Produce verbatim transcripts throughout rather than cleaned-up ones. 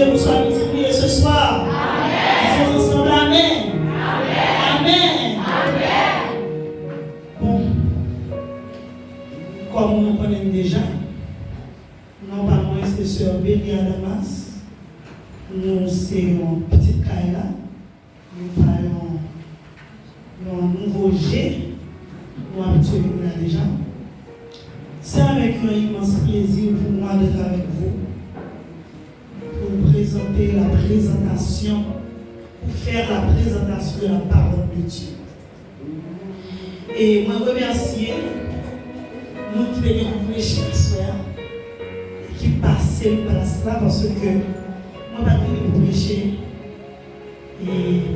Bonsoir, nou priye ce soir. Disons ensemble Amen. Amen. Bon, kòm nou konnen m deja, non pa mwen se Sè Belia Damas. Nou se yon pitit kay la. Nou pa yon, yon nouvo je, nou abitye vin la deja. C'est avec un immense plaisir pour moi d'être avec vous pour présenter la présentation, pour faire la présentation de la parole de Dieu. E mwen remèsye moun ki te gen pou preche aswè a, e ki pase m plas la, paske mwen pa t vini pou preche. E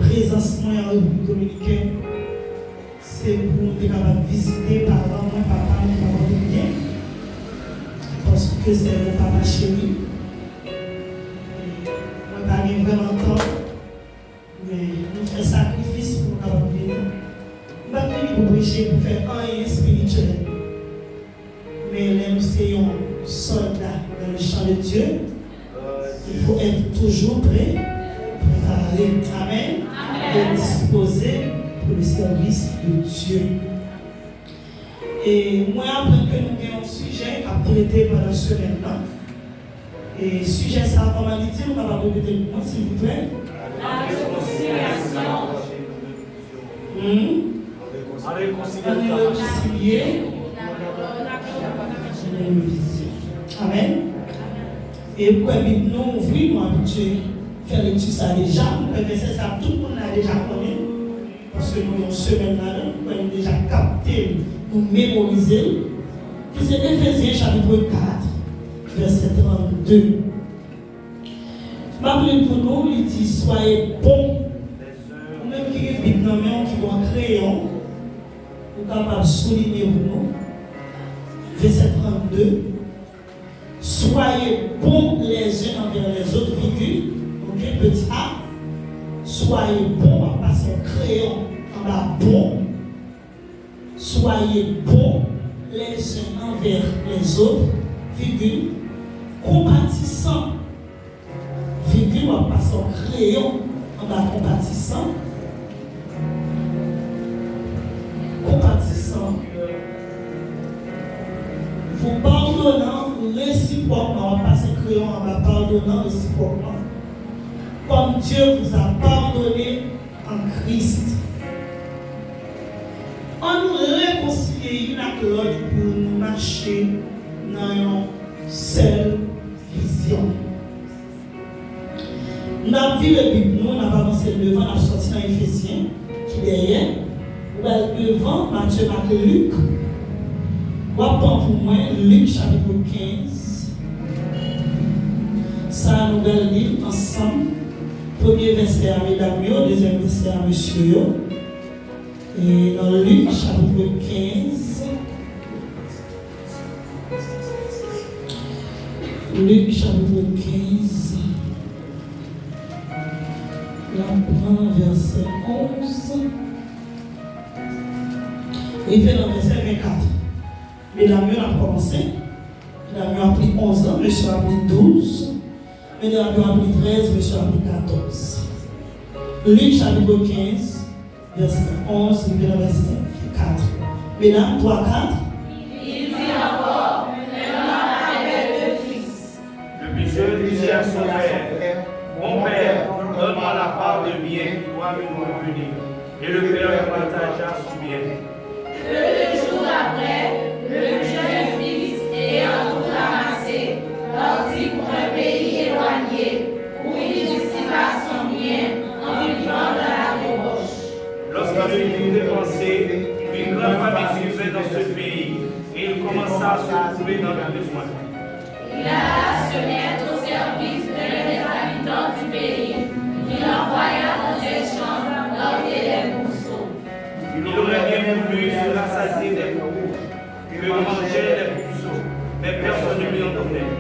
prezans mwen an Repiblik Dominikèn, se pou m te kapab vizite paran mwen, papa m ki pa pòte byen, paske se yon papa cheri. E mwen pa gen vrèman tan, men nou fè sakrifis pou nou kapab vini. M pa t vini pou preche, pou fè anyen espirityèl. Men lè m se yon sòlda dans le champ de Dieu, il faut être toujours prêt, préparé. Amen. Amen. Et disposé pour le service de Dieu. E mwen aprann ke nou gen yon sijè k ap trete pandan semèn nan. E sijè sa a, kòman li di, nou kapab repete l pou mwen, silvouplè? La rekonsilyasyon. Hmm? Ann rekonsilye. Ann rekonsilye. Amèn. E m kwè Bib nou ouvri, nou abitye fè lekti sa deja. M kwè vèsè sa tout moun la deja konnen. Paske nou yon semèn ladan, m kwè nou deja kapte l, nou memorize l. Ki se Efezyen chapit kat, vèsè trannde. M ap li l pou nou, li di, Soyez bons. Ou menm ki gen Bib nan men w, ki gen yon kreyon, ou kapab souliye pou nou. Vèsè trannde. Soyez bons les uns envers les autres, virgule, ok, petit a. Soyez bons, w ap pase yon kreyon anba bon. Soyez bons les uns envers les autres, virgule, compatissants, virgule, w ap pase yon kreyon anba compatissants. Compatissants. Vous pardonnant réciproquement, w ap pase kreyon anba pardonnant réciproquement, comme Dieu vous a pardonné en Christ. Ann nou rekonsilye youn ak lòt pou nou mache nan yon sèl vizyon. N ap vire Bib nou, n ap avanse l devan, n ap sòti nan Efezyen, ki dèyè. Ou pral devan, Matye, Mak, Lik. W ap pran pou mwen Lik, chapit kenz. Sa a, nou pral li l ansanm. Premye vèsè a, medam yo, dezyèm vèsè a, mesye yo. E nan Lik, chapit kenz. Lik, chapit kenz. N ap pran vèsè onz. Rive nan vèsè vennkat. Medam yo, n ap kòmanse. Medam yo ap li onz lan, mesye yo ap li douz. Medam yo ap li trèz, mesye yo ap li katòz. Lik, chapit kenz. Vèsè onz rive nan vèsè kat. Medam, twa, kat. Il dit encore, un homme avait deux fils. Le plus jeune dit à son père, Mon père, donne-moi la part de bien qui doit me revenir. Et le père lui partagea son bien. Peu de jours après, le plus jeune fils, ayant tout ramassé, partit pour un pays éloigné, où il dissipa son bien en vivant dans la débauche. Lorsqu'il eut tout dépensé, une grande famine survint dans ce pays, et il commença à se trouver dans le besoin. Il alla se mettre au service d'un des habitants du pays, qu'il envoya dans des champs planter des brousseaux. Il aurait bien voulu se rassasier des brousseaux que mangeaient les brousseaux, mais personne ne lui en donnait.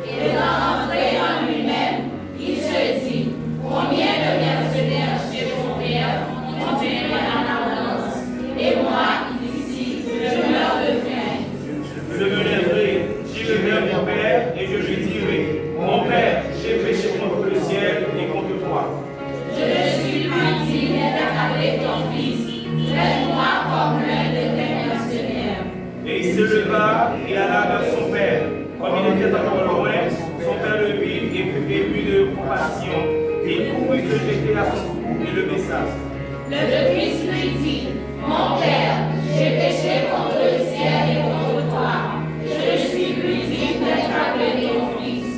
Étant entré en lui-même, il se dit, Combien de mercenaires chez mon père ont du pain en abondance, et moi, ici, je meurs de faim. Je me lèverai, j'irai vers mon père, et je lui dirai, Mon père, j'ai péché contre Respecté à son goût et le message. Le fils lui dit, Mon père, j'ai péché contre le ciel et contre toi. Je ne suis plus digne d'être appelé ton fils.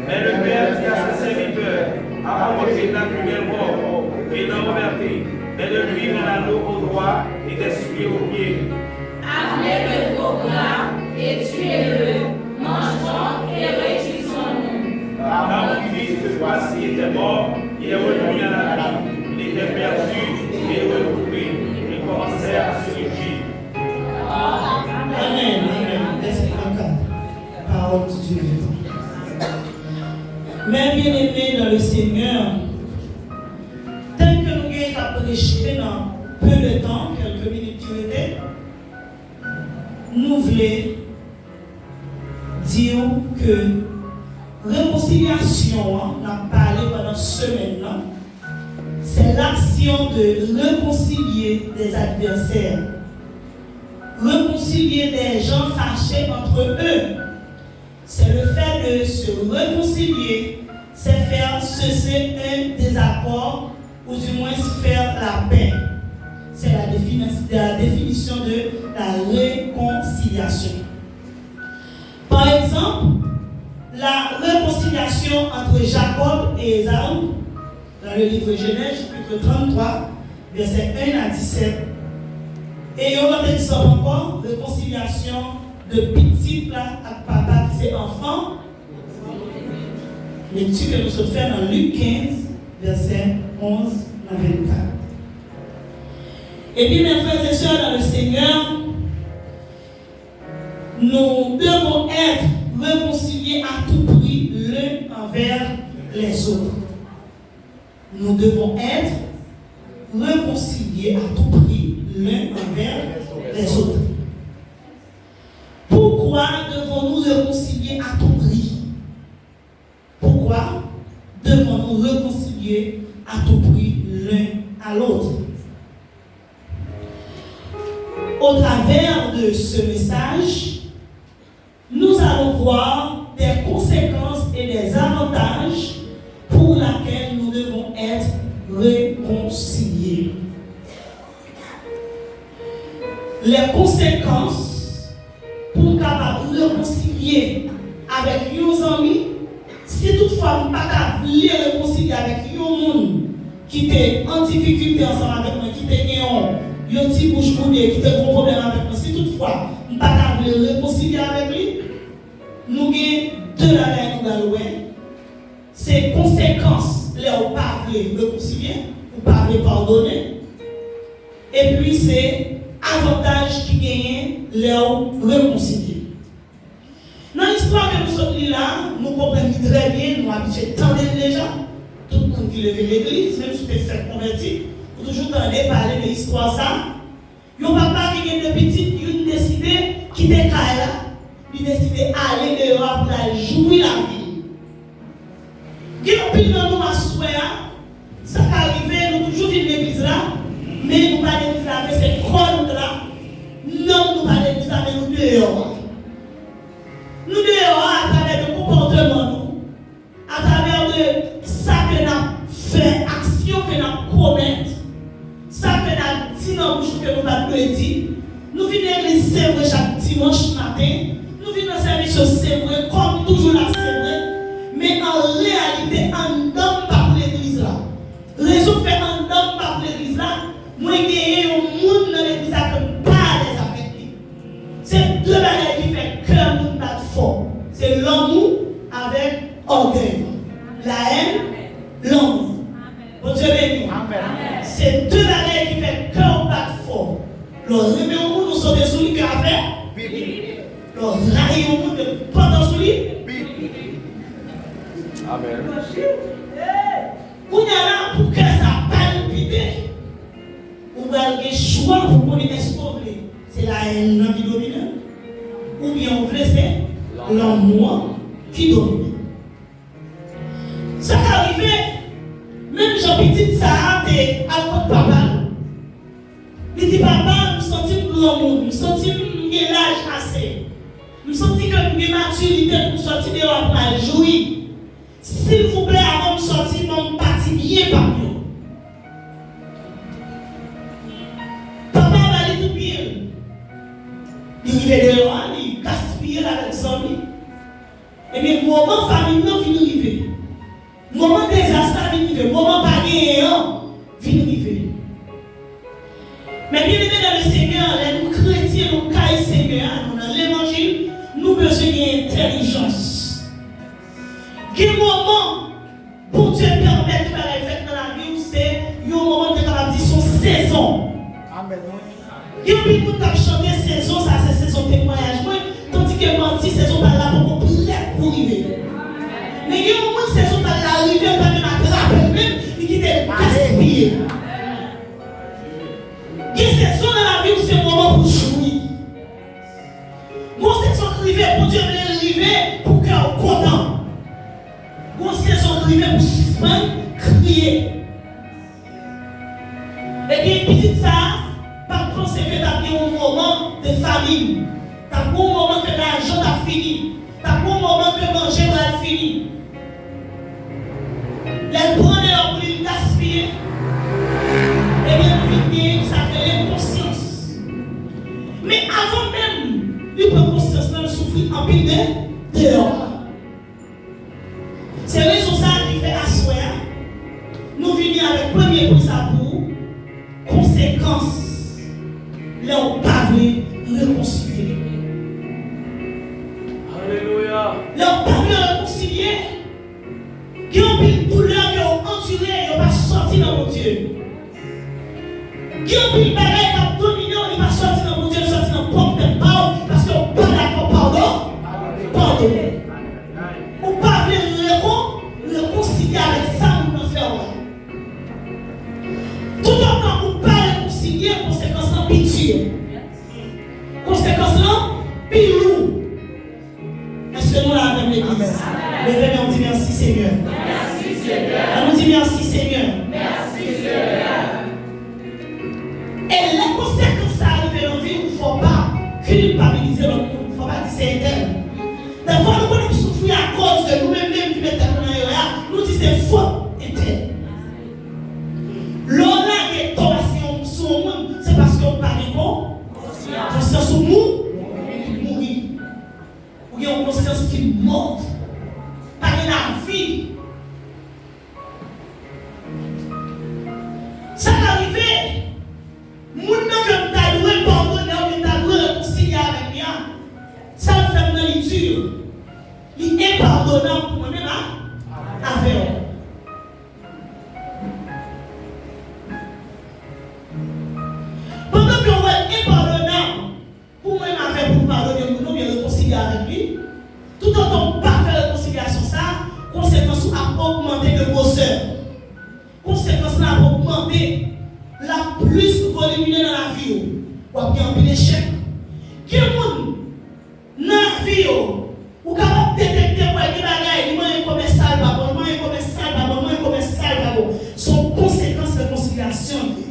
Mais le père dit à ses serviteurs, Apportez la plus belle robe et l'enrobertez, et de l'huile dans l'anneau au doigt et des souliers aux pieds. Amenez le veau gras et tuez-le. Mangeons et réjouissons-nous. Car mon fils, voici, était mort, il est revenu à la vie. Il était perdu, il est retrouvé. Il commençait à se réjouir. Amen, amen. Vèsè trannkat. Parole du Dieu vivant. Mes bien-aimés dans le Seigneur, tèm ke nou genyen k ap preche nan peu de temps, kèlke minit ki rete, nou vle di w ke rekonsilyasyon an n ap pale pandan semèn nan, c'est l'action de réconcilier des adversaires. Réconcilier des gens fâchés entre eux. C'est le fait de se réconcilier, c'est faire cesser un désaccord ou du moins faire la paix. C'est la défini-, la définition de la réconciliation. Par exemple, la réconciliation entre Jacob et Ésaü dans le livre Genèse, chapitre trente-trois, versets un à dix-sept. E yon lòt egzanp ankò, rekonsilyasyon de pitit la ak papa ki se anfan. Lekti ke nou sot fè nan Lik kenz, vèsè onz nan vennkat. Ebyen, mes frères et sœurs dans le Seigneur, nous devons être réconciliés à tout prix l'un envers les autres. Nous devons être réconciliés à tout prix l'un envers les autres. Pourquoi devons-nous réconcilier à tout prix? Pourquoi devons-nous réconcilier à tout prix l'un à l'autre? Au travers de ce message, nous allons voir des conséquences et des avantages pour laquelle nous devons être réconciliés. Les conséquences pou m kapab rekonsilye avèk yon zanmi, si toutfwa m pa ta vle rekonsilye avèk yon moun ki te an difikilte ansanm avèk mwen, ki te gen yon, yon ti bouch boude, ki te gen yon pwoblèm avèk mwen, si toutfwa m pa ta vle rekonsilye avèk li, nou gen de bagay nou pral wè. Se konsekans lè w pa vle rekonsilye, ou pa vle padone. Epi se avantaj ki genyen lè w rekonsilye. Nan istwa ke nou sot li la, nou konprann li trè byen, nou abitye tande l deja. Tout moun ki leve legliz, menm si w te fèk konvèti, ou toujou tande pale de istwa sa. Yon papa ki gen de pitit, youn deside kite kay la, li deside ale deyò a pou l al jwi lavi l. Gen anpil nan nou aswè a, sa ka rive, nou toujou vin legliz la, men nou pa legliz la vre, se kò nou t la, nanm nou pa legliz la, men nou deyò a. Nou deyò a atravè de konpòteman nou, atravè de sa ke n ap fè, aksyon ke n ap komèt, sa ke n ap di nan bouch nou ke nou pa t dwe di. Nou vin legliz, se vre, chak dimanch maten. Nou vin nan sèvis yo, se vre, kò m toujou la, se vre. Men an reyalite, anndan m pa pou legliz la. Rezon k fè anndan m pa pou legliz la, mwen genyen yon moun nan legliz la ke m pa alèz avèk li. Se de bagay ki fè kè moun bat fò. Se lanmou avèk ògèy. La haine, l'amour. Bondye beni w. Amèn. Se de bagay ki fè kè w bat fò. Lè w renmen yon moun, ou sote sou li, kè a fè. Lè w rayi yon moun, de pantan sou li. Amèn. Kounye a la, pou kè sa palpite, ou pral gen chwa pou konnen èske w vle se la haine nan ki domine, oubyen w vle se lanmou an ki domine. Sa ka rive, menm jan pitit sa a te al kot papa l, li di, "Papa, m santi m gran moun, m santi m gen laj ase, m santi ke m gen matirite pou m sòti deyò a pou m al jwi. Silvouplè, avan m sòti, ban m pati byen pa m yo. Papa ba li tout byen l. Li rive deyò a, li gaspiye l avèk zanmi. Ebyen, moman famin nan vin rive. Moman dezas la vin rive. Moman pa genyen an vin rive. Men byeneme nan le Senyè, lè nou kretyen, nou kay Senyè a, nou nan levanjil, nou bezwen gen entèlijans. Gen moman, Bondye pèmèt yon bagay fèt nan lavi w, se yon moman, m te kapab di, se yon sezon. Amèn. Gen anpil moun k ap chante sezon sa a, se sezon temwayaj mwen, tandike manti, sezon pa l la poko prèt pou rive. Men gen yon moun, sezon pa l la rive, l pa menm atrape l menm, li kite l gaspiye. Gen sezon nan lavi w, se moman pou jwi. Gon sezon k rive, Bondye vle l rive pou kè w kontan. Gon sezon k rive pou sispann kriye. Ebyen, pitit sa a pa t panse ke t ap gen yon moman de famin. T ap gen yon moman ke lajan t ap fini. T ap gen yon moman ke manje pral fini. Lè l pran deyò pou li, l gaspiye. Ebyen, nou vin gen sa k rele konsyans. Men avan menm li pran konsyans lan, l soufri anpil de deyò a. Se rezon sa a ki fè aswè a, nou vini avèk premye pwen sa pou ou, konsekans lè w pa vle rekonsilye. Alelouya. Lè w pa vle rekonsilye, gen anpil doulè ke w andire, yo pa sòti nan Bondye. Gen anpil bagay k ap domine w, li pa sòti nan Bondye, li sòti nan pwòp tèt pa w, paske w pa dakò padon-, padone. Ou pa vle rekon-, rekonsilye avèk sa moun nan fè w la. Toutotan ou pa rekonsilye, konsekans lan pi di. Konsekans lan pi lou. Èske nou la avè m, legliz? Amèn. Leve men w, di, mèsi, Senyè. Mèsi, Senyè. An nou di, mèsi, Senyè. Mèsi, Senyè. E lè konsekans sa a rive nan vi w, fò w pa kilpabilize lòt moun. Fò w pa di se entèl. Dèfwa nou konnen nou soufri akoz de nou menm menm ki met tèt nou nan erè a, nou di se fòt entèl. Lè w lage tò a sou yon, sou yon moun, se paske w pa gen kon-, konsyans ou mou-, ou mouri. Ou gen yon konsyans ki mò. Pa gen lavi. Sa ka rive, moun nan ke m ta dwe padone oubyen m ta dwe rekonsilye avèk li a, sa l fè m nan li di, li enpadonab pou mwen menm a-, avè w. Pandan ke w wè l enpadonab, pou mwen m avè pou m padone moun nan oubyen rekonsilye avèk li, toutotan w pa fè rekonsilyasyon sa a, konsekans ou ap ogmante de gwosè. Konsekans lan ap ogmante, l ap plis volimine nan lavi w. W ap gen anpil echèk. Gen moun nan lavi yo, ou kapab detekte, w wè gen bagay, li manyen kòmès sa l pa bon, li manyen kòmès sa l pa bon, li manyen kòmès sa l pa bon. Se yon konsekans rekonsilyasyon l ye.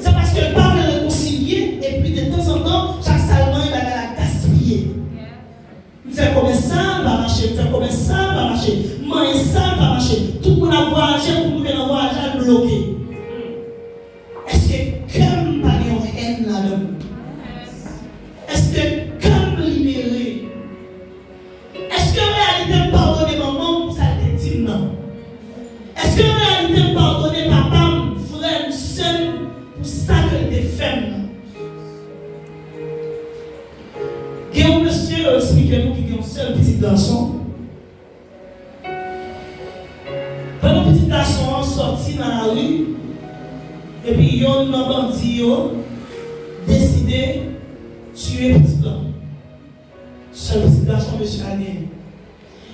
Se paske l pa vle rekonsilye, epi de tanzantan, chak sa l manyen, bagay la gaspiye. M fè kòmès sa, l pa mache, m fè kòmès sa, l pa mache, m manyen sa, l pa mache. Tout moun ap vwayaje, pou m rive nan vwayaj la, l bloke. Èske kè m pa gen yon hèn ladan l? Èske kè m libere? Èske an reyalite m padone manman m pou sa l te di m nan? Èske an reyalite m padone papa m, frè m, sè m pou sa ke l te fè m nan? Gen yon mesye yo eksplike nou ki gen yon sèl pitit gason. Pandan pitit gason an sòti nan lari, epi yonn nan bandi yo deside tiye pitit lan. Sèl pitit gason mesye a genyen.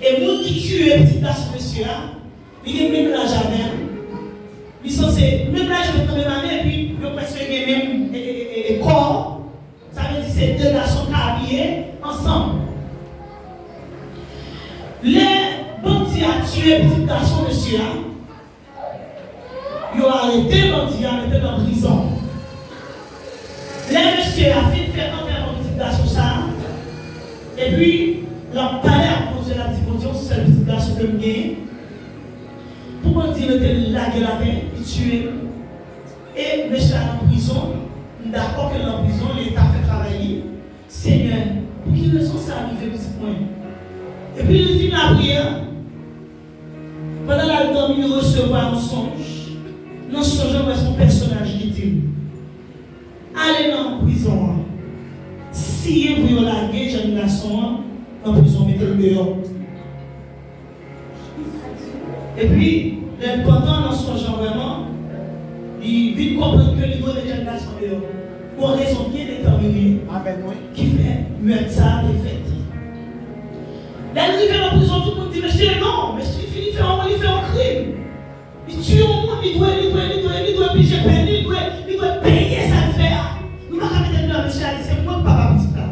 E moun ki tiye pitit gason mesye a, li gen menm laj avè l. Li sanse menm laj, yo fèt nan menm ane, epi yo prèske gen menm, e, e, e, e, kò. Sa vle di se de gason k abiye ansanm. Lè bandi a tiye pitit gason mesye a, yo arete bandi a, mete l nan prizon. Lè mesye a fin fè antèman pitit gason sa a, epi l ap pale ak Bondye, l ap di, "Bondye, yon sèl pitit gason ke m genyen. Pou Bandi mete l lage l atè, li tiye l. E mesye a nan prizon, m dakò ke l nan prizon, Leta fè travay li. Senyè, pou ki rezon sa rive pitit mwen? Epi li fin lapriyè, pandan l al dòmi, li resevwa yon sonj. Nan sonj lan, wè se yon pèsonaj ki di l, ale nan prizon an, siyen pou yo lage jèn gason an nan prizon, mete l deyò. Epi, lè l pantan nan sonj lan vrèman, li vin konprann ke li dwe met jèn gason an deyò. Gon rezon byen detèmine ki fè mèt sa a te fèt. Lè l rive nan prizon, tout moun di, mesye, non, mesye, li fini fè yon, li fè yon krim. Li tiye yon moun, li dwe, li dwe, li dwe, li dwe pije pèn li, li dwe, li dwe peye sa l fè a. Nou pa ka mete l deyò, mesye a di, se mwen k papa pitit la.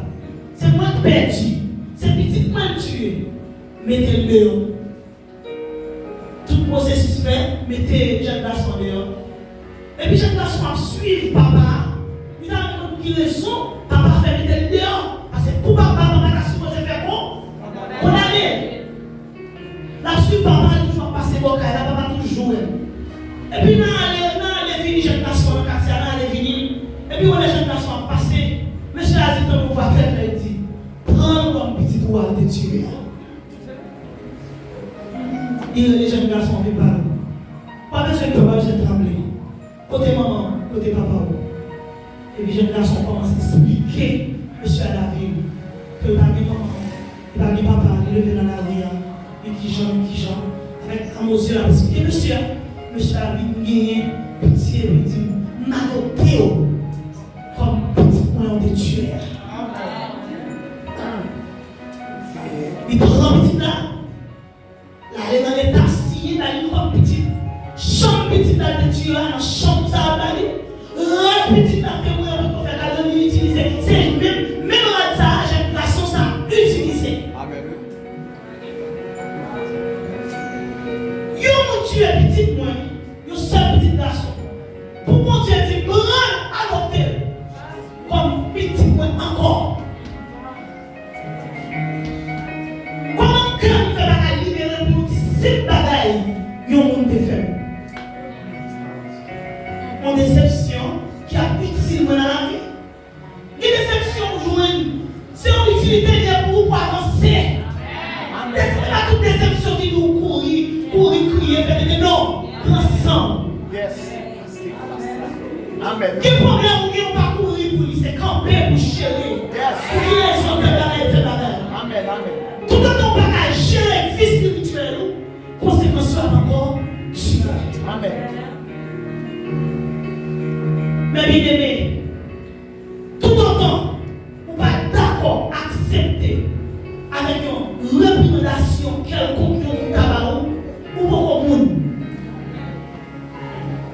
Se mwen k pèdi. Se pitit mwen l tiye. Mete l deyò. Tout pwosesis fèt, mete jèn gason an deyò. Epi jèn gason an ap swiv papa a. Li ta renmen konn pou ki rezon papa a fè mete l deyò. Paske pou papa a, papa ta sipoze fè kon, kondane l. L ap swiv papa a, li toujou ap pase bò kay la, papa a toujou wè l. Epi nan ale, nan ale vini jèn gason an nan katye a, nan ale vini. Epi w wè lè jèn gason an ap pase, mesye a di tankou vwa trè klè, li di, pran l kòm pitit ou a l te tiye a. Li rele jèn gason an, vin pale. W pa bezwen pè, w pa bezwen tranble. Kote manman w? Kote papa w? Epi jèn gason an kòmanse eksplike mesye a lavil, ke l pa gen manman, li pa gen papa, li leve nan lari a, men kijan, men kijan. Avèk lamò zye l ap eksplike mesye a, mesye a vin genyen pitye, epi di, m adopte w kòm pitit mwen ou te tiye a. Li pran pitit la, l ale nan Leta, siyen, ba li l kòm pitit. Chanm pitit la te tiye a, nan chanm sa a ba li. Rad pitit la te mouri, yo potko fè kado, li itilize. Se menm, menm rad sa a, jèn gason sa a itilize. Yon moun tiye pitit mwen, yon sèl pitit gason. Pou Bondye di, pran l, adopte l kòm pitit mwen ankò. Kòman kè m fè pa ka libere pou yon ti senp bagay yon moun te fè m? Yon desepsyon ki ap itil mwen nan lavi. Gen desepsyon ou jwenn, se yon itilite li ye pou ou pou avanse. Desep-, se pa tout desepsyon ki di w kouri, kouri, kriye, fè tete, non. Pran san w. Amèn. Gen pwoblèm ou gen, ou pa kouri pou li, se kanpe pou jere. Pou ki rezon tèl bagay, tèl bagay. Amèn, amèn. Toutotan ou pa ka jere vi espirityèl ou, konsekans yo ap ankò diferan. Amèn. Men byeneme, toutotan ou pa dakò aksepte avèk yon reprimandasyon kèlkonk yon moun ta ba ou, ou poko moun.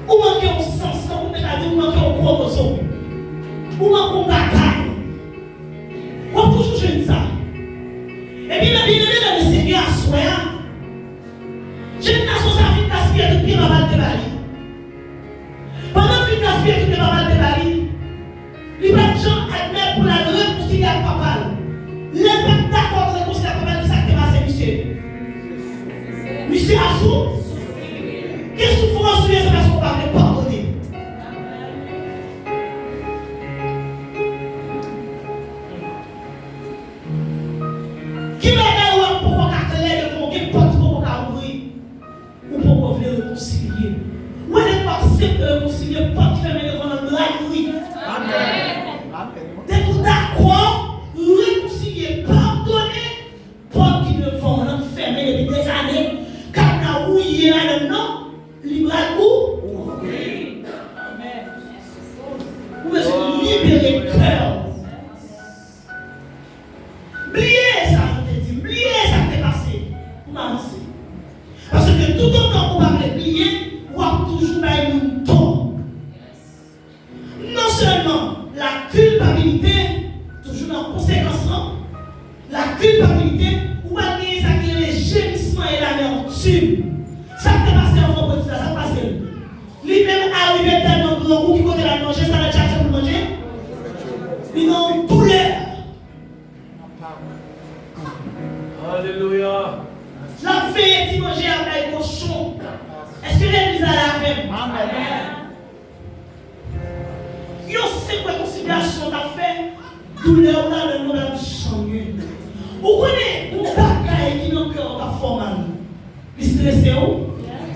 Ou manke yon sans, tankou m te ka di, ou manke yon kwomozòm. Ou manke yon bagay. W ap toujou jwenn sa. Ebyen, men byeneme nan Lesenyè, aswè a, jèn gason sa a fin gaspiye tout byen papa l te ba li. Pandan l fin gaspiye tout byen papa l te ba li, li pa t janm admèt pou l al rekonsilye ak papa l. Lè l pa t dakò pou rekonsilye ak papa l, kisa k te pase misye? Misye ap sou-, gen soufrans ou ye, se paske w pa vle padone. Ki bagay ou wè k poko ka klè devan w, gen pòt ki poko ka ouvri? Ou poko vle rekonsilye. Ou wè, depi w aksepte rekonsilye, pòt ki fèmen devan l an bral ouvri. Amèn. Depi w dakò rekonsilye, padone, pòt ki devan w lan fèmen depi dèzane, kadna wouye ladan l nan, li pral ou-, ouvri. Ou bezwen libere kè w. Bliye sa yo te di m, bliye sa k te pase pou m avanse. Paske toutotan ou pa vle bliye, w ap toujou bay moun tò. Non sèlman la kilpabilite, toujou nan konsekans lan, la kilpabilite, ou pral genyen sa ki rele jemisman e lamertim. Sa k te pase an vandredi la, sa k pase l? Li menm arive tèlman grangou ki kote l al manje, sa l al chache pou l manje? Li nan yon doulè. Alelouya. L ap veye ti manje a bay kochon. Yon senp rekonsilyasyon w t ap fè, doulè w ladan l pa t ap janm gen. Ou konnen, yon bagay ki nan kè w k ap fè w mal. Li strese w,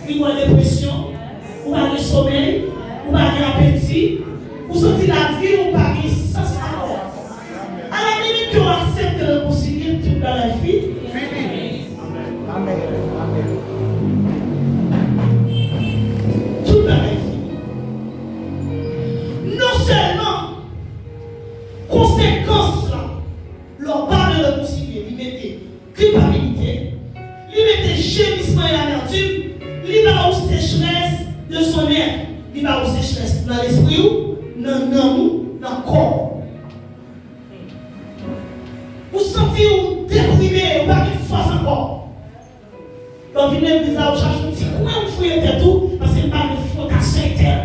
li ba w depresyon, ou pa gen somèy, ou pa gen apeti, ou santi lavi w pa gen sans ankò. Alalimit ke w aksepte rekonsilye, tout bagay fini. Fini. Amèn. Amèn. Tout bagay fini. Non sèlman konsekans lan, lè w pa vle rekonsilye, li mete kilpabilite, li mete jemisman e lamètim, li ba ou sechrès de son èt, li ba ou sechrès nan lespri w, nan nanm ou, nan kò w. Ou santi w deprime, ou pa gen fòs ankò. Lè w vin legliz la, ou chache yon ti kwen ou fouye tèt ou, paske m pa vle fwotasyon entèn.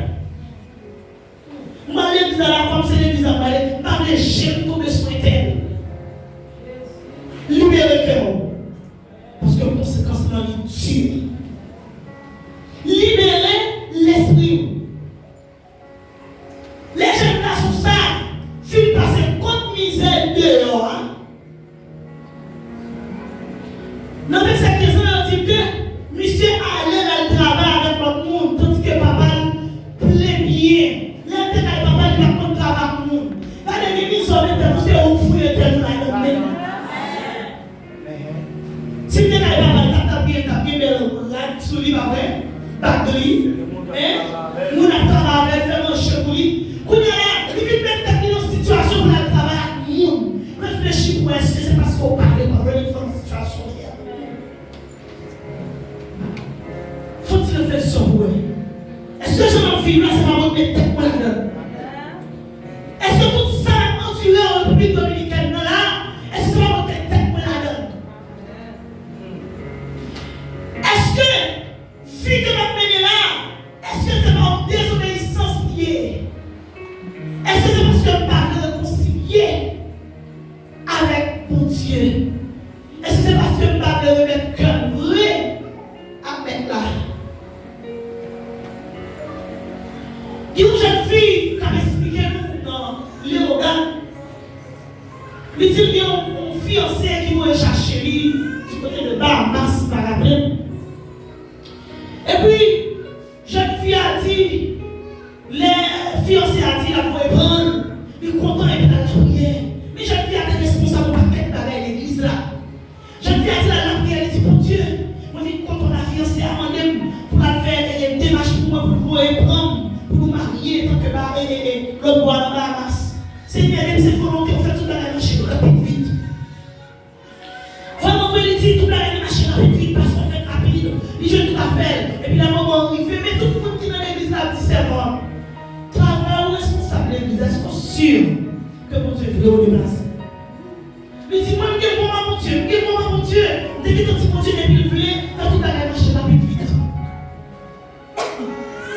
M al legliz la, la kòm se legliz la m prale, m pa vle je m tonbe sou entèn. Libere kè w. Paske konsekans lan li di. Libere lespri w. Lè jèn gason sa fin pase kont mizè deyò a, nan vèsè kenz lan, yo di ke misye ale l al travay avèk lòt moun, tandike papa l plenyen. Lè l te kay papa l, li pa t konn travay ak moun. Gade, gen mizè w mete, se ou k fouye tèt ou ladan l menm. Si l te kay papa l, t ap, t ap gen, t ap gen bèl rad sou li, pa vre? Bag li, hein? Moun ap travay avè l, fè manje pou li. Kounye a la, li vin met tèt li nan sitiyasyon pou l al travay ak moun. Reflechi pou wè, èske se paske w pa vle pran relev nan sitiyasyon w ye a? Fè yon ti refleksyon pou wè. Èske jan m ap viv la, se pa mwen k met tèt mwen ladan l? Èske tout sa n ap andire an Repiblik Dominikèn nan la, èske se pa mwen k met tèt mwen ladan l? Èske vi ke m ap mennen la, èske se pa yon dezobeyisans li ye? Èske se paske m pa vle rekonsilye avèk Bondye? Èske se paske m pa vle remèt kè m vre ak Mèt la? Gen yon jèn fi k ap esplike nou nan Leyogàn. Li di l gen yon, yon fiyanse ki voye chache li di kote de Bahamas, m pa raple m. Epi, jèn fi a di, lè fiyanse a di l ap voye pran l, li kontan epi l al lapriyè. Men jèn fi a te responsab yon pakèt bagay legliz la. Jèn fi a di l al lapriyè, li di, Bondye, mwen vin kontan la fiyanse a mande m pou l al fè, e, demach pou mwen, pou l voye pran m, pou nou marye, tanke ba, e, e, e, lòt bò a nan Bahamas. Senyè, depi se volonte w, fè tout bagay mache rapid vit. Vrèman vre, li di tout bagay te mache rapid vit, paske w fè l rapid, li jwenn tout afè l. Epi lè moman an rive, men tout moun ki nan legliz la ap di sèvan an, travay ou responsab legliz la, èske w si ke Bondye vle w deplase? Li di, mwen, m gen bon ak Bondye, m gen bon ak Bondye, m te gentan di Bondye depi l vle, fè tout bagay mache rapid vit.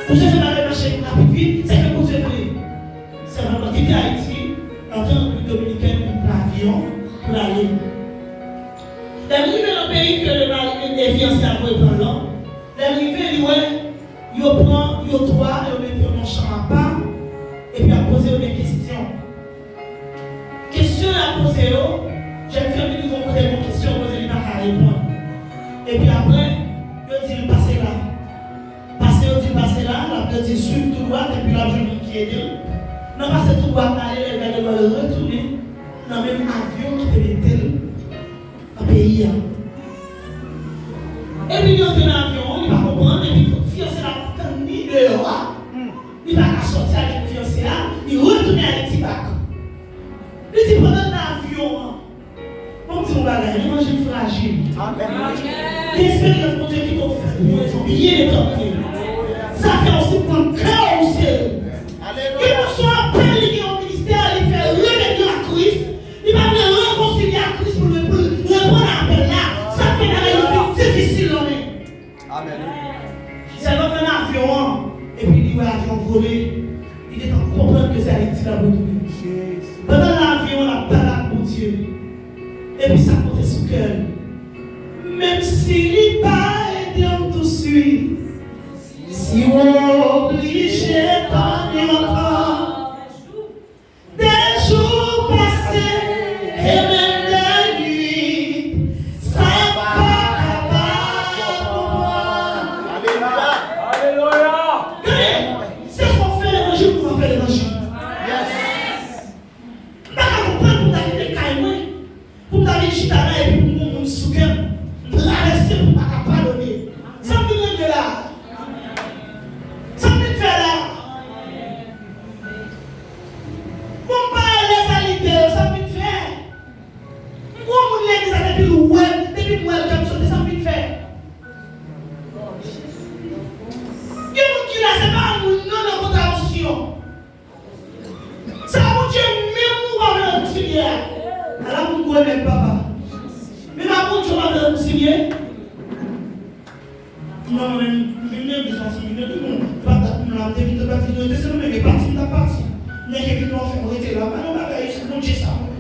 Pou Jezi bagay mache rapid vit, se ke Bondye vle. Sèvan nan kite Ayiti, antre nan Repiblik Dominikèn, vin pran avyon pou l ale. Lè l rive nan peyi ke le mari e fiyanse a voye pran l lan, lè l rive, li wè yo pran yo twa, yo mete yo nan chanm apa, epi ap poze yo de kesyon. Kesyon y ap poze yo, jèn fi an vin rive yon kote, gon kesyon yo poze, li pa ka reponn. Epi apre, yo di l pase la. Pase, yo di l pase la, l ap, yo di l swiv tou dwat, epi l ap jwenn moun ki ede l. Nan pase tou dwat la, lè l gade bò, l retounen nan menm avyon ki te mete l nan peyi a. Epi li antre nan avyon an, li pa konprann, epi fiyanse l ap tann li deyò a. Li pa ka sòti avèk fiyanse a, li retounen Ayiti bak. Li di pandan l nan avyon an, ban m di w yon bagay, levanjil frajil. Amèn. Gen esperyans Bondye kite w fè pou yon rezon byen detèmine. Sa fè w siprann kè w serye. Alelouya. Gen moun sou apèl, li gen yon ministè, li fè rebelyon ak Kris, li pa vle rekonsilye ak Kris pou l, pou l reponn a apèl la. Sa fè bagay yo vin difisil nan men. Amèn. Sèlman nan avyon an, epi li wè avyon vole, li gentan konprann ke se Ayiti l ap retounen. Pandan l nan avyon an, l ap pale ak Bondye. Epi sa monte sou kè l. Menm si li pa ede w touswit, si w oblije Mwen menm, m vin legliz, paske m vin legliz, bon, e pa dat m la, m te vin, te pati, te se nou menm, e pati, m t ap pati. Nèg ki vin nan fè m rete la, pa nan bagay, se Bondye sa, mwen.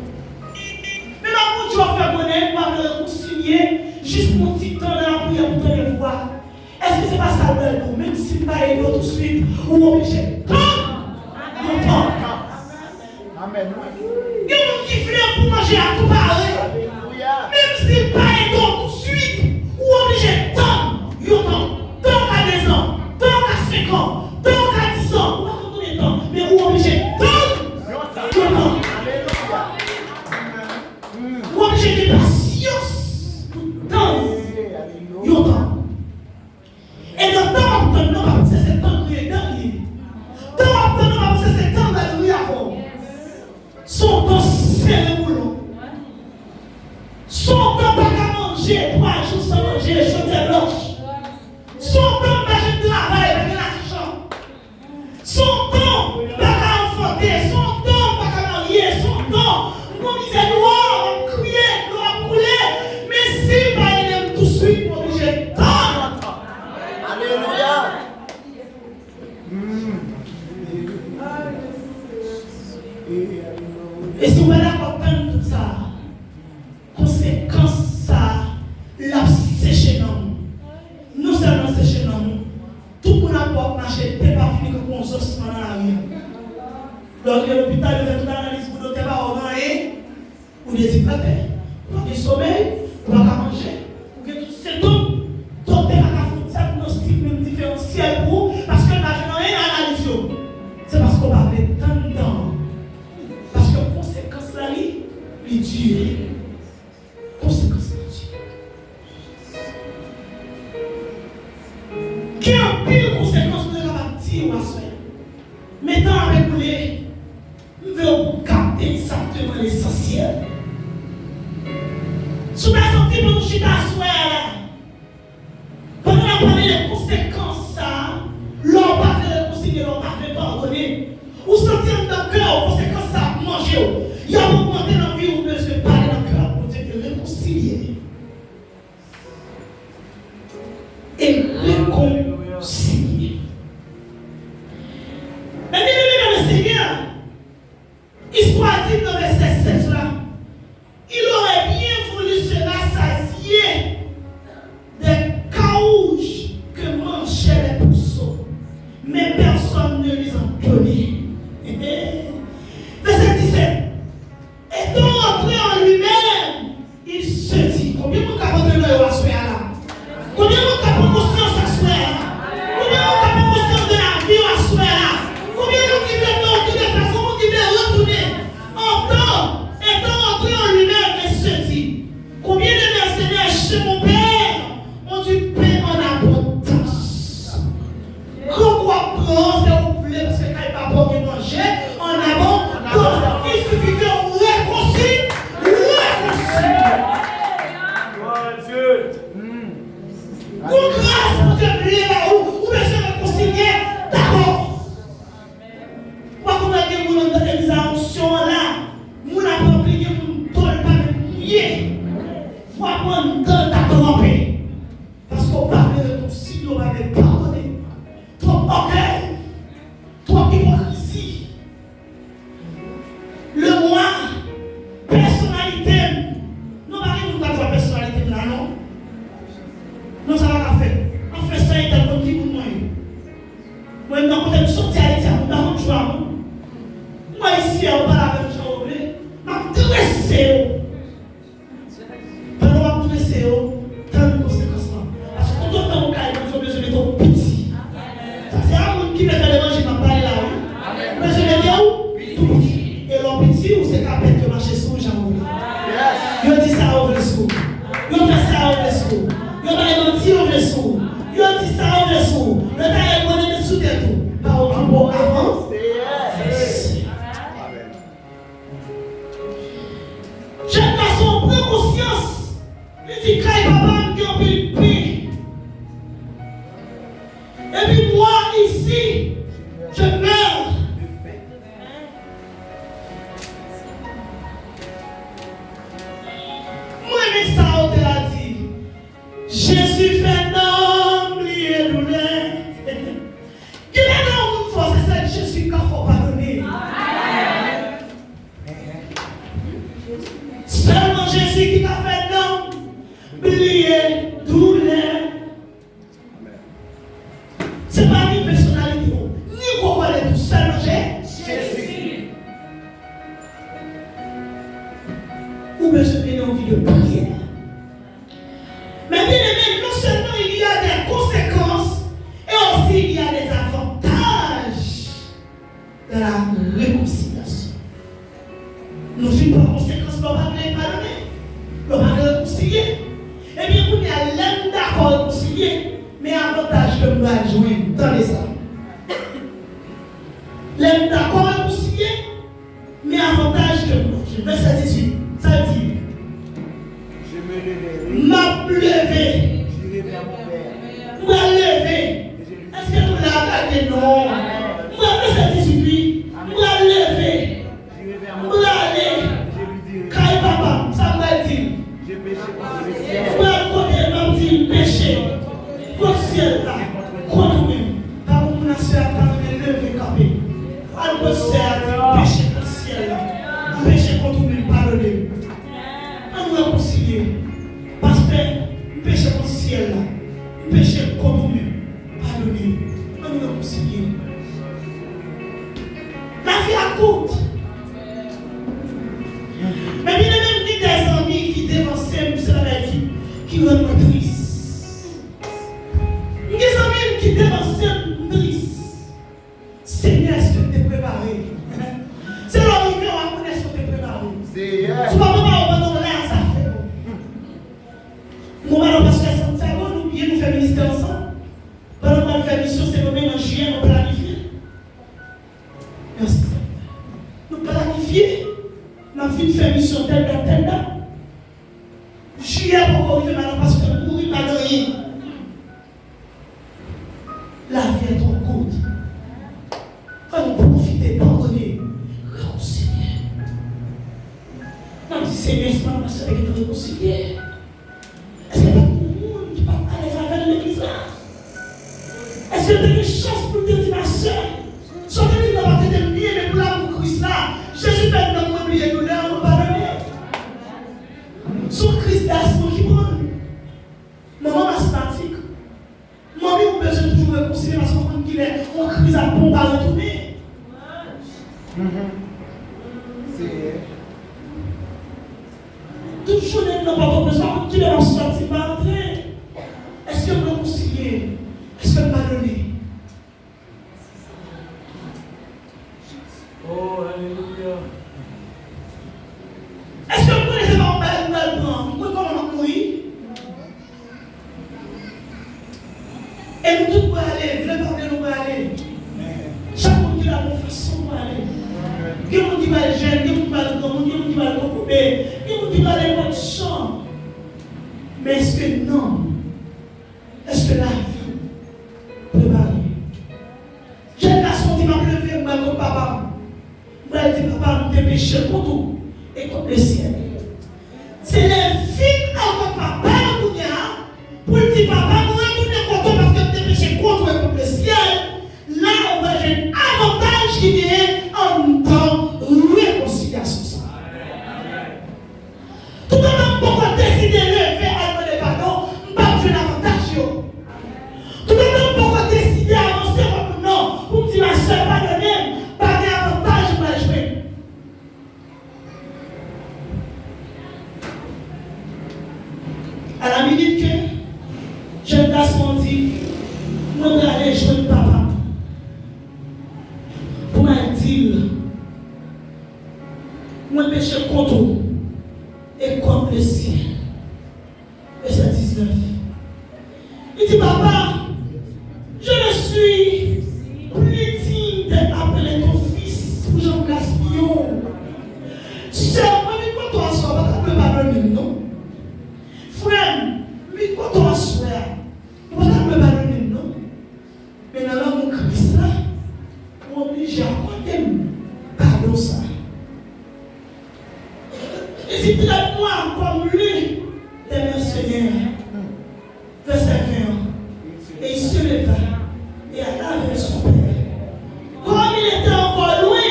Men m ap Bondye w ap fè bonè, m ap rekonsilye, jis pou yon ti tan nan lapriyè pou tande vwa. Èske se pa sa l pral di w? Menm si m pa ede w tousuit, ou oblije tann yon tan. Amèn. Gen moun ki vle pou manje a tou pare. Alelouya. Menm si l pa ede w tousuit, ou oblije tann yon tan. Tan w ka de zan, tan w ka senk an, tan w ka dis an, ou pa konn konbyen tan, men ou oblije tann yon tan. Alelouya. Ou oblije gen pasyans pou tann yon tan. E nan tan w ap tann nan, pa panse se tan griyen dan li ye. Tan w ap tann nan, pa panse se tan l pral ri avè w. Se yon tan sere boulon. Se yon tan pa ka manje, twa jou san manje, chodiè lòch. Se yon tan pa jwenn travay, pa gen lajan. Se yon tan pa ka anfante, se yon tan pa ka marye, se yon tan m gon mizè nwè, w ap kriye, dlo ap koule, men si l pa ede m tousuit, m oblije tann. Alelouya. E si w pa dakò tann tout sa, konsekans sa a, l ap seche nanm ou. Non sèlman seche nanm ou, tout moun ap wè w ap mache, tè pa fini kankou yon zòsman nan lari a. Lè w rive lopital, yo fè tout analiz pou doktè pa wè w gen anyen. Ou dezidrate, ou pa gen somèy, ou pa ka manje, ou gen tout sentòm. Doktè pa ka fè yon dyagnostik menm diferansyèl pou ou, paske l pa jwenn anyen nan analiz yo. Se paske w pa vle tann tan an. Paske konsekans la, li, li di. Konsekans la, li di. Gen anpil konsekans nou te kapab di w aswè. Men tan an ap ekoule. M vle w pou w kapte egzakteman lesansyèl. Si w ta santi pou nou chita aswè a la, pandan n ap pale de konsekans sa a, lè w pa vle rekonsilye, lè w pa vle padone, ou santi anndan kè w konsekans sa ap manje w, y ap ogmante nan vi w, ou bezwen pale nan kè w ak Bondye, rekonsilye. E rekonsilye. Men byeneme nan le Seigneur, istwa di nan vèsè sèz la, il aurait bien voulu se rassasier des carouges que mangeaient les pourceaux, mais personne ne lui en donnait. Vèsè disèt. Étant rentré en lui-même, il se dit, konbyen moun k ap rantre nan yo aswè a la? Konbyen moun k ap pran konsyans aswè a la? Konbyen moun k ap pran konsyans de lavi yo aswè a la? Konbyen moun ki vle fè yon tou de fas? Konbyen moun ki vle retounen? Antan, étant rentré en lui-même, il se dit, combien de mercenaires chez mon père ont du pain en abondance? Grangou ap pran, se ou vle, paske kay papa w gen manje an abondans. Il suffit que ou rekonsi-, rekonsilye. Gon gras Bondye vle ba ou, ou bezwen rekonsilye dabò. Ou pa konn gen moun anndan legliz a, onksyon an la, moun ap ranpli, gen moun do l pa menm mouye. Vwa pou anndan l ta tranpe. Paske w pa vle rekonsilye, w pa vle padone. Twòp ògèy, twòp ipokrizi. Le moi, pèsonalite m. Non, pa gen moun k ap jwe pèsonalite m la, non. Non, sa pa ka fèt. Anfen, sa entèl konn ki moun mwen ye. Mwen menm, nan kote m soti Ayiti a, moun pa konn jwe a, non. Mwen isi a, ou pale avè m jan w vle. M ap drese w. Pandan w ap drese yo, tann konsekans lan. Paske toutotan ou ka, Bondye bezwen mete w piti. Sa se a moun ki vle fè levanjil m ap pale la, wi. Bezwen mete w piti. E lè w piti, ou se kapèt yo mache sou ou jan yo vle. Yo di sa yo vle sou ou. Yo fè sa yo vle sou ou. Yo bay manti yo vle sou ou. Yo di sa yo vle sou ou. Yo taye gwo nèg sou tèt ou. Pa okipe w, avanse. Jèn gason pran konsyans, li di, kay papa m gen anpil pen. Et puis moi, ici, je meurs de faim. Mwen renmen sa otè a di. Jezi fè nanm li Tande sa. Lè m dakò rekonsilye, men avantaj ke m bloke. Vèsè dizuit, sa l di? M ap leve. M pral leve. Èske nou la? Gade non. M pral, vèsè dizuit, wi. M pral leve. M prale kay papa m, sa m pral di l? M pral kote l, m ap di l, m peche kont syèl la, kont ou menm. Pa gen moun aswè a k ta renmen leve kanpe. Al kot sè a, di l, m peche kont syèl la, m peche kont ou menm, padone m. Ann rekonsilye. Pastè, m peche kont syèl la, m peche kont ou menm, padone m. Ann rekonsilye. Lavi a kout. Men byeneme m, gen de zanmi ki devanse m, se bagay ki, ki rann mwen tris. M gen zanmi m ki devanse m, m tris. Senyè, èske m te prepare? Se lè w rive, w a konnen si w te prepare. Si w pa prepare w pandan w la, sa fè w. Mwen, madan pastè Santiago, nou byen, nou fè ministè ansanm. Pandan n pral fè misyon Sendomeng an jiyè, nou planifye. Mèsi, Senyè. Nou planifye, n ap vin fè misyon tèl dat, tèl dat. Jiyè poko rive, madan pastè mouri, pa gen anyen. Lavi a twò kout. Fò nou pwofite padone. Rekonsilye. N ap di, Senyè, si madan pastè te gentan rekonsilye, èske pa t gen moun ki pa t alèz avè l legliz la? Èske l te gen chans pou l te di, ma sè, sa w te di m nan pa trete m byen, men pou lanmou Kris la, Jezi fè nanm mwen bliye doulè an, mwen padone? Se yon kriz dasman ki pran l. Manman m asmatik. Manmi, ou bezwen toujou rekonsilye paske w konn kilè yon kriz ap pran, w pa retounen. Tout jounen m nan Pòtoprens, m pa konn kilè m ap sòti, m pa rantre. Èske m rekonsilye? Èske m padone? Oh, alelouya. Èske m konnen se pa yon bagay m pral pran? M konn kòman m ap mouri. E nou tout prale, vle pa vle nou prale. Chak moun ki la gon fason prale. Gen moun ki pral jèn, gen moun ki pral granmoun, gen moun ki pral kokobe, gen moun ki pral nenpòt jan. Men èske nanm, èske lavi prepare? Jèn gason di, m ap leve, m pral kot papa m. M pral di, papa, m te peche kont ou e kont lesyèl. Se lè l fin al kot papa l kounye a, pou l di, papa, m retounen kot ou paske m te peche kont ou e kont lesyèl. La, ou pral jwenn avantaj ki genyen anndan rekonsilyasyon sa a. Toutotan m poko deside leve al mande padon, m p ap jwenn avantaj yo. Toutotan m poko deside avanse kot moun nan pou m di, ma sè, padone m, pa gen avantaj m pral jwenn. A la minit ke jèn gason an di, mwen prale jwenn papa m pou m al di l, mwen peche kont ou e kont lesyèl. Vèsè diznèf. Li di, papa, je ne suis plus digne d'être appelé ton fils, pou jan m gaspiye w. Sè m, mwen vin kote w aswè a, ou pa ta dwe padone m non. Frè m, m vin kote w aswè a, ou pa ta dwe padone m non. Men nan lanmou Kris la, ou oblije akòde m padon sa. Li di, traite-moi comme l'une des mercenaires. Vèsè ven an. Et il se leva et alla vers son père. Comme il était encore loin,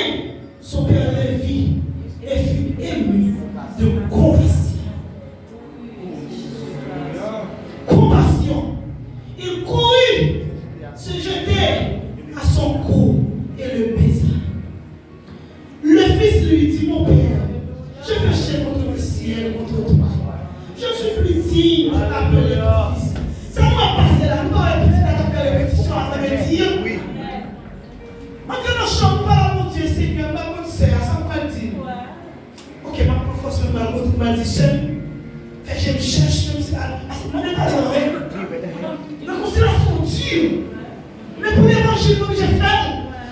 son père le vit et fut ému de compassion. Compassion. Il courut, se jetait à son cou et le baisa. Le fils lui dit, mon père, j'ai péché contre le ciel, contre toi. Je ne suis plus digne d'être appelé ton fils. Sa nou ap pase la, nou pa wè pitit la k ap fè repetisyon a, sa vle di, antre nan chanm, pale ak Bondye, Senyè, m pa konn sè a, sa m pral di l. Ok, m ap pran fòs mwen, m al kote l, m al di, sè m, fè je m chèch, menm si pa, paske mande padon, wi. Nan konsilyasyon di, Ou oblije fè l.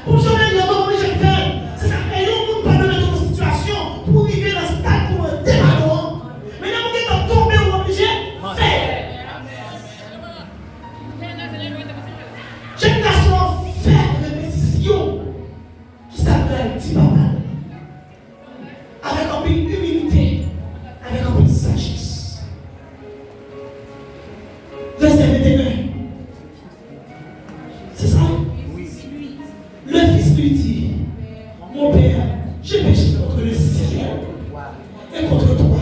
Pou m sove lòt, ou oblije fè l. Se sa k fè yon moun pa dwe mete w nan sitiyasyon pou w rive nan stad pou w mande padon an. Men lè w gentan tonbe, ou oblije fè l. Jèn gason an fè repetisyon. Kisa l pral di papa l? Avèk anpil imilite, avèk anpil sajès. Vèsè venteyen. Se sa? Le fils lui dit, mon père, j'ai péché contre le ciel et contre toi.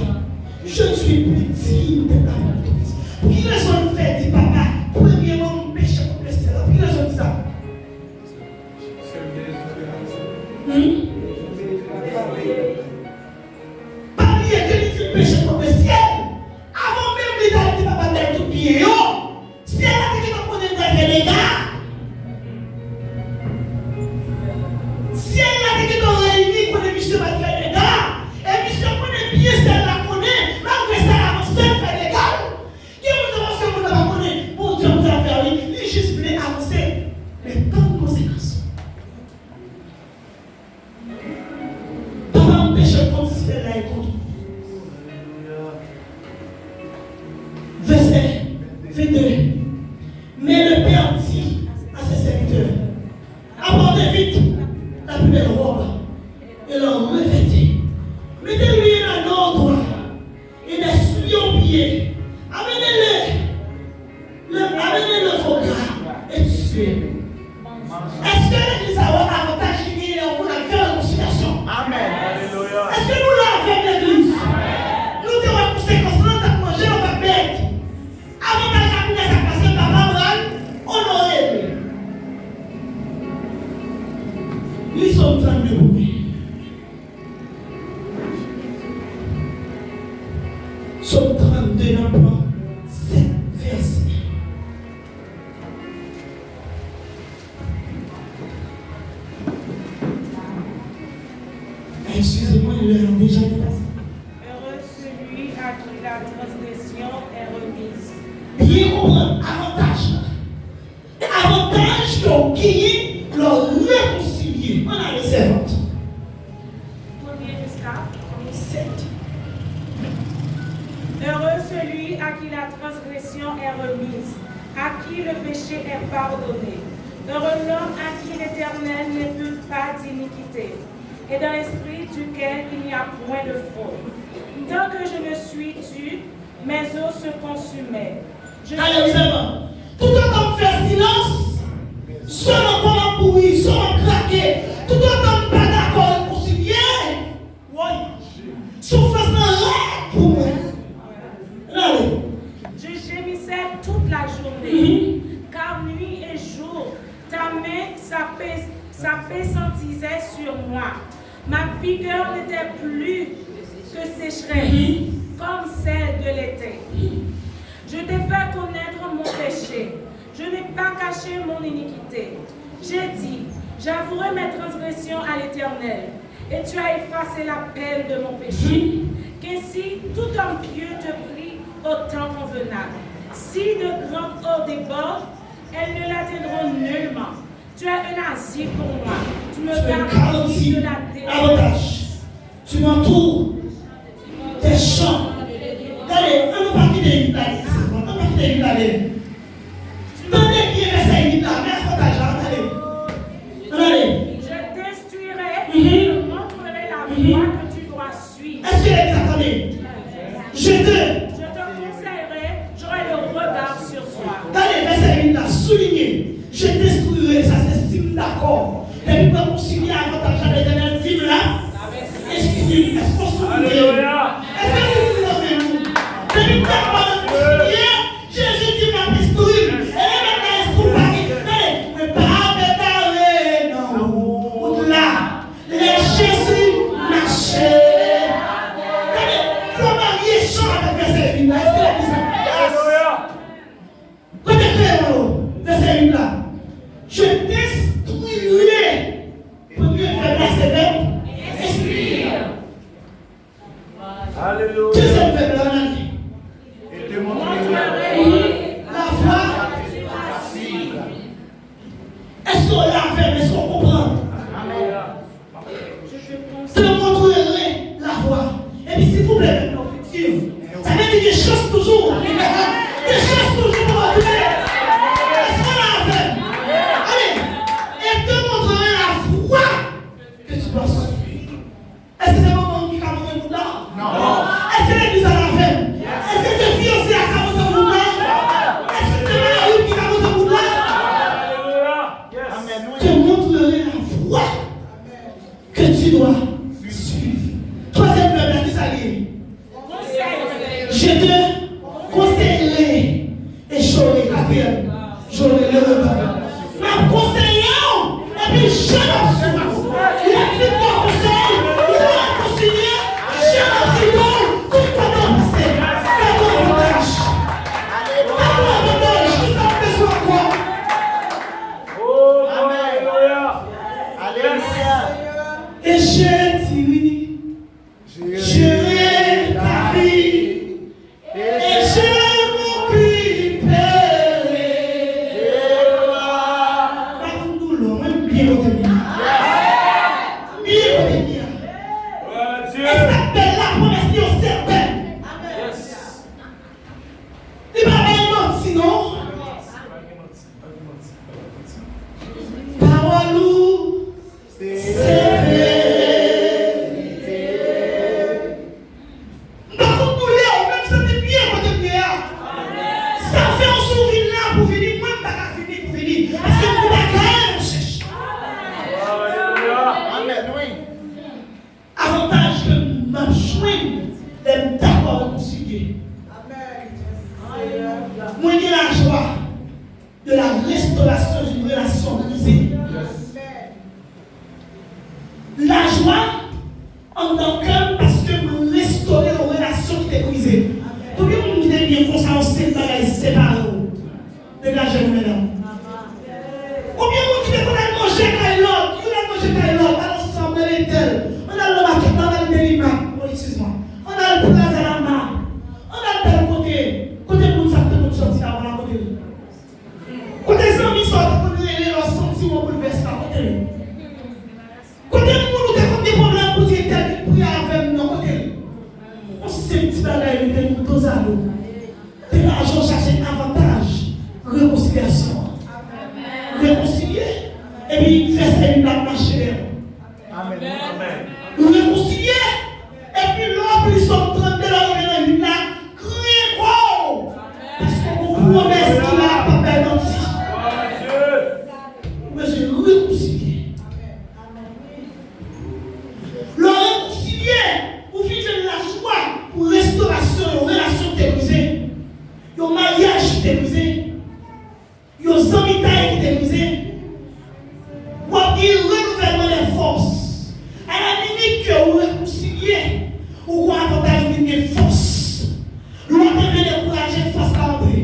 Je ne suis plus digne d'être appelé ton fils. Pou ki rezon l fè di papa, premyèman, m peche kont lesyèl la? Pou ki rezon l di sa? Hmm? Pa bliye ke li di l peche kont lesyèl. Avan menm li t al di papa l bay tout byen yo, syèl la te gentan konnen l pral fè dega. Syèl la te gentan reyini konnen misye pral fè dega. E misye konnen byen syèl la konnen, malgre sa l avanse l fè dega l. Gen moun sa paske moun nan pa konnen Bondye ap travay, li jis vle avanse. Men tann konsekans. Papa m peche kont syèl la e kont ou. Vèsè vennde. Mais le père dit à ses serviteurs, apportez vite la plus belle robe et l'en revêtez. Mettez-lui un anneau au doigt et des souliers aux pieds. Amenez-le, le, amenez le veau gras et tuez-le. Èske legliz la wè avantaj li genyen lè yon moun ap fè rekonsilyasyon? Amèn. Alelouya. Èske nou la avè m, legliz? Nou te wè konsekans lan, t ap manje, l t ap bèt. Avantaj la pou sa k pase, papa pral onore l. Li Sòm trannde pou mwen. Sòm trannde, n ap pran sèt vèsè. Excusez-moi, lè an deja depase. Heureux celui à qui la transgression est remise. Byen konprann avantaj la. Avantaj ke w genyen lè w rekonsilye. Ann ale, sèvant. Premye jiska sèt. Heureux celui à qui la transgression est remise, à qui le péché est pardonné. Heureux l'homme à qui l'Éternel n'impute pas d'iniquité, et dans l'esprit duquel il n'y a point de fraude. Tant que je me suis tu, mes os se consumaient. Je Tande m sèlman. Toutotan m fè silans, zòn ankò m ap bouyi, zòn m ap krake. Toutotan m pa dakò rekonsilye, woy, soufrans lan rèd pou mwen. Ann ale. Je gémissais toute la journée, car nuit et jour, ta main s'apais-, s'appesantisait sur moi. Ma vigueur n'était plus que sécheresse, comme celle de l'été. Je t'ai fait connaître mon péché. Je n'ai pas caché mon iniquité. J'ai dit, j'avouerai mes transgressions à l'Éternel, et tu as effacé la peine de mon péché. Qu'ainsi, tout homme pieux te prie au temps convenable. Si de grandes eaux débordent, elles ne l'atteindront nullement. Tu es un asile pour moi. Tu me garantis de la délivrance. Tu m'entoures des champs. Gade, ann nou pa kite uit la ale, sèvant. Ann pa kite uit la ale. Tande byen vèsè uit la, men avantaj la, ann ale. Ann ale. Je t'instruirai et te montrerai la voie que tu dois suivre. Èske legliz la tande? Je te. Je te conseillerai, j'aurai le regard sur toi. Gade vèsè uit la, soulinye. Je t'instruirai, sa se si m dakò. Depi m rekonsilye avantaj la, Letènèl di m la, enstwi m, èske w souliye? Alelouya. Èske nou di nan men nou? Depi m dakò rekonsilye, Jezi di m l ap enstwi m. E lè mèt la enstwi w, pa gen, tande, mwen pa ap egare nan wout la. Lè Jezi mache. Gade, fò marye chan avèk vèsè uit la. Èske legliz la? Alelouya. Kote kreyon yo? Vèsè uit la. Je t'instruirai. Premye vèb la se vèb instruire. Alelouya. Dezyèm vèb la, ann ale. Et te montrerai la voie. Mhm. La voie. Que tu dois suivre. Èske w la avè m? Èske w konprann? Te montrerai la voie. Epi, silvouplè, fè m nan fiti. Sa vle di gen chans toujou. Gen chans toujou pou w antre. Èske w la avè m? Ale. Et te montrerai la voie que tu dois suivre. Èske se manman w ki ka montre wout la? Non. Èske legliz la avè m? Èske se fiyanse a ka montre wout la? Èske se mari w ki ka montre wout la? Te montrerai la voie que tu dois suivre. Twazyèm vèb la, ki sa l ye? Je te conseillerai et j'aurai, katriyèm, j'aurai le regard. M ap konseye w, epi je n ap swiv. Lè m fin ba w konsèy, ou rekonsilye, je n ap swiv w tout kote w pase. Fè bon avantaj. Fè bon avantaj, ki sa w bezwen ankò? Alelouya. Alelouya. Et je dirai, je ta vie, et je m'occuperai de toi. Pa konn doulè, mwen byen kote m ye a. Byen kote m ye a. E sa k bèl la, pwomès li yo sètèn. Li pa bay manti, non. Pawòl ou se verite. M pa konn doulè, ou menm santi byen kote m ye a. Sa fè w si w vin la pou vini, mwen m pa ka vini pou vini. Paske m gon bagay m chèche. Alelouya. Amèn, wi. Avantaj ke m ap jwenn lè m dakò rekonsilye. Mwen gen lajwa de la restauration d'une relation brisée. Lajwa anndan kè m paske mwen restore yon relasyon ki te brize. Konbyen moun ki te byen konsa yon senp bagay separe w? Degaje nou, medam. Konbyen moun ki te konn al manje kay lòt? Youn al manje kay lòt, al ansanm, rele entèl. Ann al nan makèt la, ann al Delimak. Oh, excuse-moi. Ann al Plaza Lama. Ann al tèl kote. Kote moun sa te konn sòti avan la, kote l? Kote zanmi sa w te konn rele lè w santi w an boulvès la, kote l? Kote moun ou te konn gen pwoblèm pou di entèl vin priye avè m nan, kote l? Yon senp ti bagay mete nou dozado. Degaje w chache avantaj rekonsilyasyon an. Rekonsilye, epi fè sèvi l ap mache dèyè w. Amèn. Rekonsilye, epi lè w plis òm trannde lè w rive nan lit la, griyen kò w. Paske w gon pwomès ki la p ap bay manti. Ou bezwen rekonsilye. Lè w rekonsilye, ou vin jwenn lajwa pou restorasyon yon relasyon ki te brize, yon maryaj ki te brize, yon zanmitay ki te brize. W ap gen renouvèlman de fòs. Alaminit ke ou rekonsilye, ou gon avantaj ou vin gen fòs. Lè w te vle dekouraje, fòs la antre.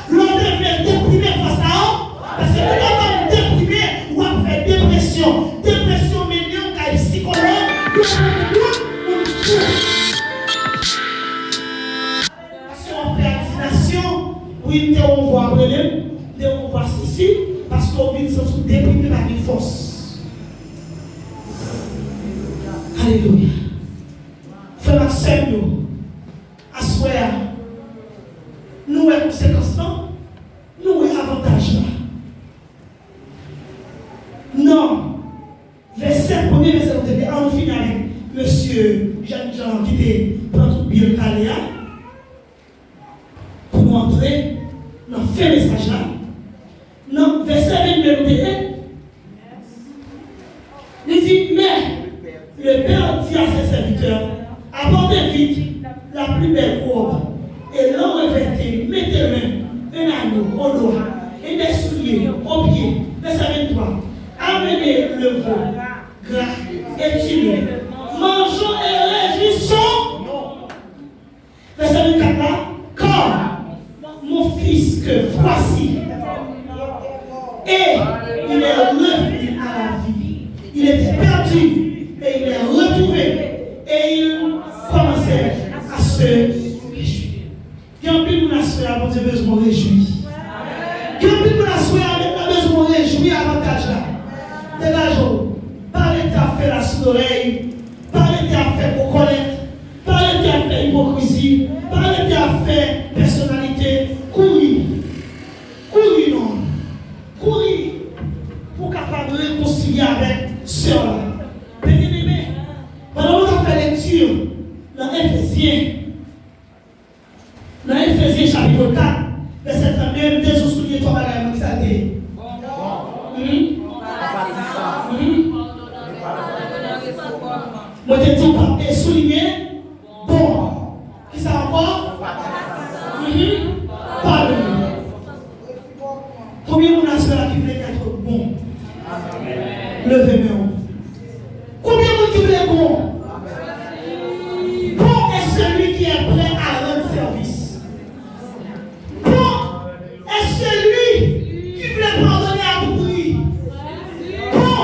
Lè w te vle deprime, fòs la antre. Paske tout otan w deprime, w ap fè depresyon. Depresyon mennen w kay sikològ, yo pran tout moun fou. Paske w ap fè adinasyon, wi, m te wè yon vwa ap rele m, m te wè yon vwa sisi, paske w vin santi w deprime, pa gen fòs. Alelouya. Frè m ak sè m yo, aswè a, nou wè konsekans lan, nou wè avantaj la. Nan vèsè, premye vèsè nou te li, an nou fini avèk mesye jènjan ki te pran tout byen l k ale a. Pou nou antre nan fen mesaj la, nan vèsè vennde nou te ye, li di, mais le Père dit à ses serviteurs, apportez vite la plus belle robe, et l'en revêtez, mettez-lui un anneau au doigt, et des souliers aux pieds. Vèsè venntwa, amenez le veau gras et tuez-le. Mangeons et réjouissons. Vèsè vennkat la, car mon fils que voici, et il est revenu à la vie. Il était perdu, et il est retrouvé, et ils commencèrent à se réjouir. Gen anpil moun aswè a, Bondye bezwen w rejwi. Gen anpil moun aswè a, Bondye bezwen w rejwi avantaj la. Degaje w. Pa rete ap fè lasoudorèy. Pa rete ap fè gwo kòlèt. Pa rete ap fè ipokrizi. Pa rete ap fè pèsonalite. Kouri. Kouri non. Kouri pou w kapab rekonsilye avèk sè w la. Byeneme, pandan nou t ap fè lekti nan Efezyen, nan Efezyen chapit kat, vèsè trannde, m te sou souliye twa bagay, mwen, ki sa l te ye? Hmm? Hmm? Mwen te di w pa e souliye bon. Ki sa ankò? Mhm. Padone. Konbyen moun aswè a ki vle èt bon? Leve men w. Konbyen moun ki vle bon? Bon est celui qui est prêt à rendre service. Bon est celui qui vle padone à tout prix. Bon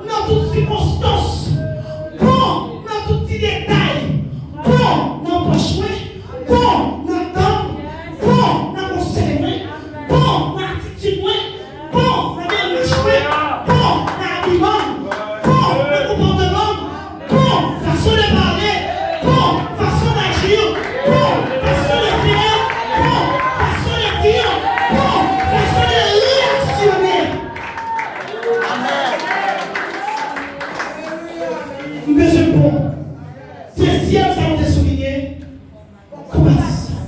nan tout sikonstans. Bon nan tout ti detay. Bon nan pòch mwen. Bon nan dan m. Bon nan konsèy mwen. Bon nan atitid mwen. Bon nan demach mwen. Bon nan abiman m. Bon nan konpòteman m. Bon fason de pale. Bon fason d'aji. Bon fason de fè. Bon fason de di. Bon fason de reyaksyone. M bezwen bon. Dezyèm sa m te souliye, konpasyon.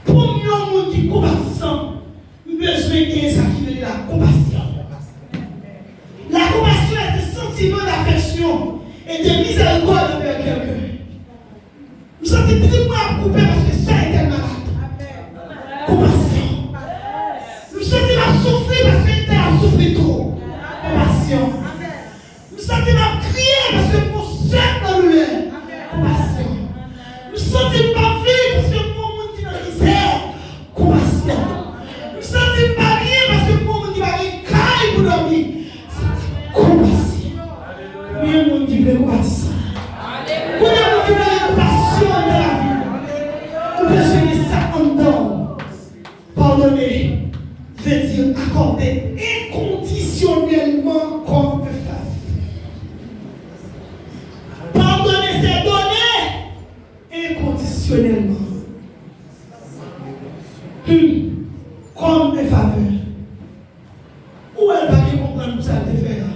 Pou m yon moun ki konpatisan, m bezwen gen sa ki rele lakonpasyon. La compassion est un sentiment d'affection et de miséricorde envers quelqu'un. M santi trip mwen ap koupe paske sè entèl malad. Konpasyon. M santi m ap soufri paske entèl ap soufri twòp. Konpasyon. M santi m ap kriye paske m gon sè k nan doulè. Konpasyon. M santi m p ap viv paske m gon moun ki nan mizè. Konpasyon. M santi m pa byen paske m gon moun ki pa gen kay pou dòmi. Konpasyon. Konbyen moun ki vle konpatisan? Konbyen moun ki vle gen konpasyon anndan lavi w? Ou bezwen gen sa anndan w. Pardonner veut dire accorder inconditionnellement comme un faveur. Pardonner, c'est donner inconditionnellement. Hmm. Comme un faveur. Ou wè l pa gen konprann pou sa l te fè a.